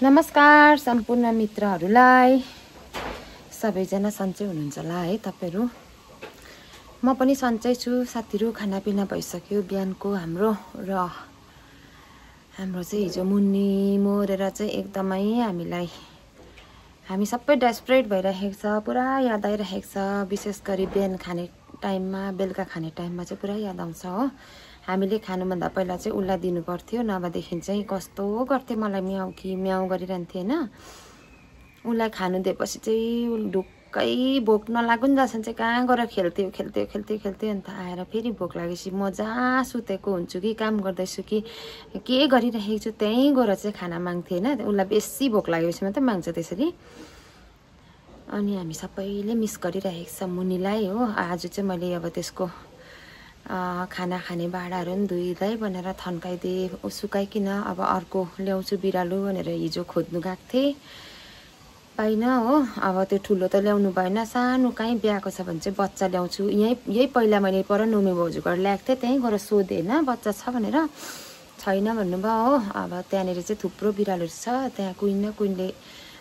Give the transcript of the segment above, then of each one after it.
नमस्कार सम्पूर्ण मित्रहरूलाई सबैजना सन्चै हुनुहुन्छ होला है तपाईहरु। म पनि सन्चै छु साथीहरु। खानापिना भइसक्यो बिहानको हाम्रो चाहिँ हिजो मुन्नी मरेर चाहिँ एकदमै हामी सबै डेस्परेट भइरहेको छ। पुरा याद आइरहेको छ। विशेष गरी बिहान खाने टाइममा बेलुका खाने टाइममा चाहिँ पुरा याद आउँछ हो। हामीले खानुभन्दा पहिला चाहिँ उल्लाई दिनु पर्थ्यो, नभएदेखि चाहिँ कस्तो गर्थे मलाई म्याउ कि म्याउ गरिरहन्थे हैन। उल्लाई खानु दिएपछि चाहिँ ढुक्कै भोक नलागुन जसन चाहिँ कहाँ गएर खेल्थ्यो अन्त आएर फेरि भोक लागेपछि म जहाँ सुतेको हुन्छु कि काम गर्दैछु कि के गरिरहेको छु त्यहीँ गएर चाहिँ खाना माग्थे हैन। उल्लाई बेसी भोक लागेपछि मात्रै माग्छ त्यसरी। अनि हामी सबैले मिस गरिरहेको छ मुनिलाई हो। आज चाहिँ मैले अब त्यसको खाना खाने भाँडाहरू पनि धुइदै भनेर थन्काइदिए सुकाइकिन अब अर्को ल्याउँछु बिरालो भनेर हिजो खोज्नु गएको थिएँ, पाइन हो। अब त्यो ठुलो त ल्याउनु भएन, सानो कहीँ बिहाको छ भने चाहिँ बच्चा ल्याउँछु। यही पहिला मैले पर नुमे भाउजूबाट ल्याएको थिएँ, त्यहीँ गएर सोधेँ होइन बच्चा छ भनेर, छैन भन्नुभयो हो। अब त्यहाँनिर चाहिँ थुप्रो बिरालोहरू छ, त्यहाँ कुइनले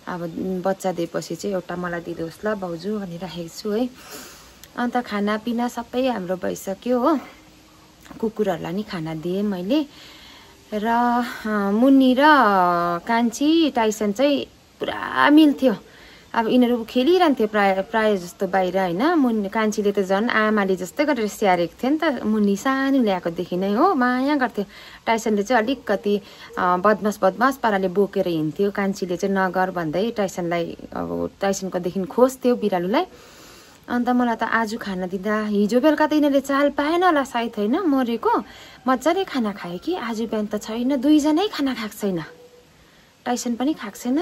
अब बच्चा दिएपछि चाहिँ एउटा मलाई दिनुहोस् ल भाउजू भनिराखेको छु है। अन्त खानापिना सबै हाम्रो भइसक्यो हो। कुकुरहरूलाई नि खाना दिएँ मैले। र मुन्नी र कान्छी टाइसन चाहिँ पुरा मिल्थ्यो। अब यिनीहरू खेलिरहन्थ्यो प्राय जस्तो बाहिर होइन। मुन्नी कान्छीले त झन् आमाले जस्तै गरेर स्याहारेको थियो नि त। मुन्नी सानो ल्याएकोदेखि नै हो माया गर्थ्यो। टाइसनले चाहिँ अलिकति बदमास पाराले बोकेर हिँड्थ्यो। कान्छीले चाहिँ नगर भन्दै टाइसनकोदेखि खोज्थ्यो बिरालुलाई। अन्त मलाई त आज खाना दिँदा हिजो बेलुका त यिनीहरूले चाल पाएन होला सायद होइन, मरेको मजाले खाना खायो कि। आज बिहान त छैन, दुईजनै खाना खाएको छैन। टाइसन पनि खाएको छैन,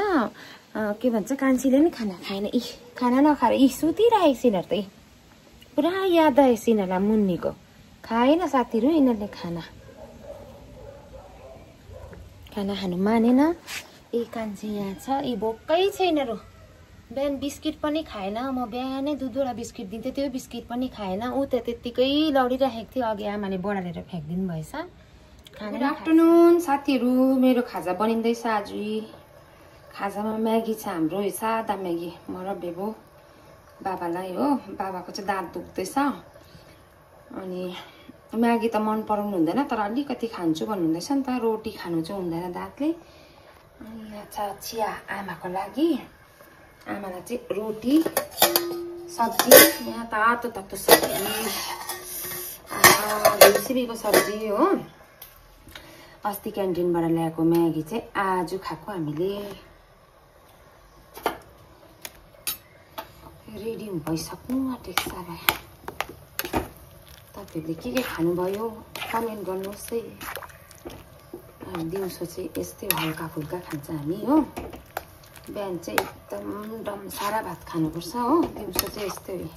के भन्छ कान्छीले नि खाना खाएन। खाना नखाएर सुतिरहेको छ यिनीहरू त। पुरा याद आएछ यिनीहरूलाई मुन्नीको। खाएन साथीहरू यिनीहरूले खाना खानु मानेन। कान्छी यहाँ छ, भोकै छ यिनीहरू। बिहान बिस्किट पनि खाएन। म बिहानै दुधवटा बिस्किट दिन्थेँ, त्यो बिस्किट पनि खाएन। ऊ त त्यत्तिकै लडिरहेको थियो, अघि आमाले बढालेर फ्याँकिदिनु भएछ। गुड आफ्टरनुन साथीहरू। मेरो खाजा बनिँदैछ आज। खाजामा म्यागी छ हाम्रो, सादा म्यागी। म र बेबो बाबालाई हो। बाबाको चाहिँ दाँत दुख्दैछ अनि म्यागी त मन पराउनु हुँदैन, तर अलिकति खान्छु भन्नुहुँदैछ नि त। रोटी खानु चाहिँ हुँदैन दाँतले। अनि यहाँ छ चिया आमाको लागि। आमालाई चाहिँ रोटी सब्जी, यहाँ तातो सब्जी, रेसिपीको सब्जी हो। अस्ति क्यान्टिनबाट ल्याएको म्यागी चाहिँ आज खाएको हामीले। रेडी भइसक्नु आँटेको छ। तपाईँहरूले के खानुभयो कमेन्ट गर्नुहोस् है। दिउँसो चाहिँ यस्तै हल्का फुल्का खान्छ हामी हो। बिहान चाहिँ एकदम सारा भात खानुपर्छ हो। दिउँसो चाहिँ यस्तै हो।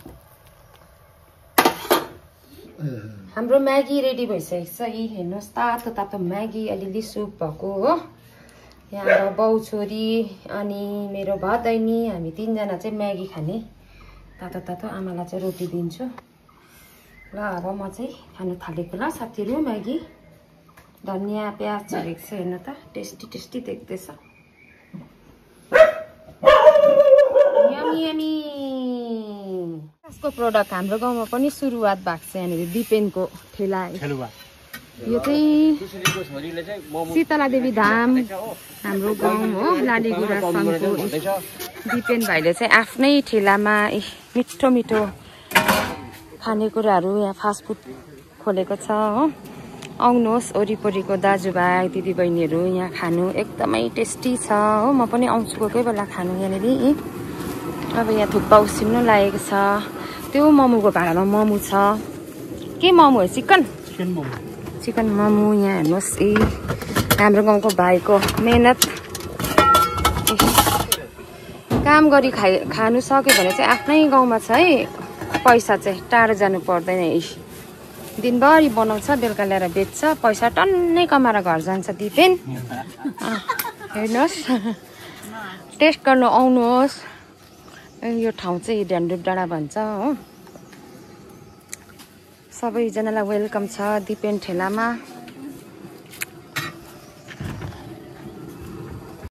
हाम्रो म्यागी रेडी भइसकेको छ। हेर्नुहोस् तातो म्यागी, अलिअलि सुप भएको हो। यहाँ बाउ छोरी अनि मेरो भदैनी, हामी तीनजना चाहिँ म्यागी खाने। तातो आमालाई चाहिँ रोटी दिन्छु ल। अब म चाहिँ खानु थालेको ल साथीहरू। म्यागी धनियाँ प्याज छरेको छ, हेर्नु त टेस्टी देख्दैछ। यसको प्रोडक्ट हाम्रो गाउँमा पनि सुरुवात भएको छ। यहाँनिर दिपेनको ठेला। यो चाहिँ शीतला देवी धाम हाम्रो गाउँ हो, लालीगुडा सङ्घको। दिपेन भाइले चाहिँ आफ्नै ठेलामा मिठो खानेकुराहरू यहाँ फास्टफुड खोलेको छ हो। आउनुहोस् वरिपरिको दाजुभाइ दिदीबहिनीहरू यहाँ खानु एकदमै टेस्टी छ हो। म पनि आउँछु कोही बेला खानु यहाँनिर। अब यहाँ थुक्पा उसिन्नु लागेको छ। त्यो मोमोको भाँडामा मोमो छ। के मोमो हो? चिकन मोमो। यहाँ हेर्नुहोस् हाम्रो गाउँको भाइको मेहनत। काम गरी खानु सक्यो भने चाहिँ आफ्नै गाउँमा छ है पैसा चाहिँ, टाढो जानु पर्दैन। दिनभरि बनाउँछ, बेलुका ल्याएर बेच्छ, पैसा टन्नै कमाएर घर जान्छ दिपेन। हेर्नुहोस् टेस्ट गर्नु आउनुहोस्। यो ठाउँ चाहिँ ढ्यान्डुप डाँडा भन्छ हो। सबैजनालाई वेलकम छ दिपेन ठेलामा।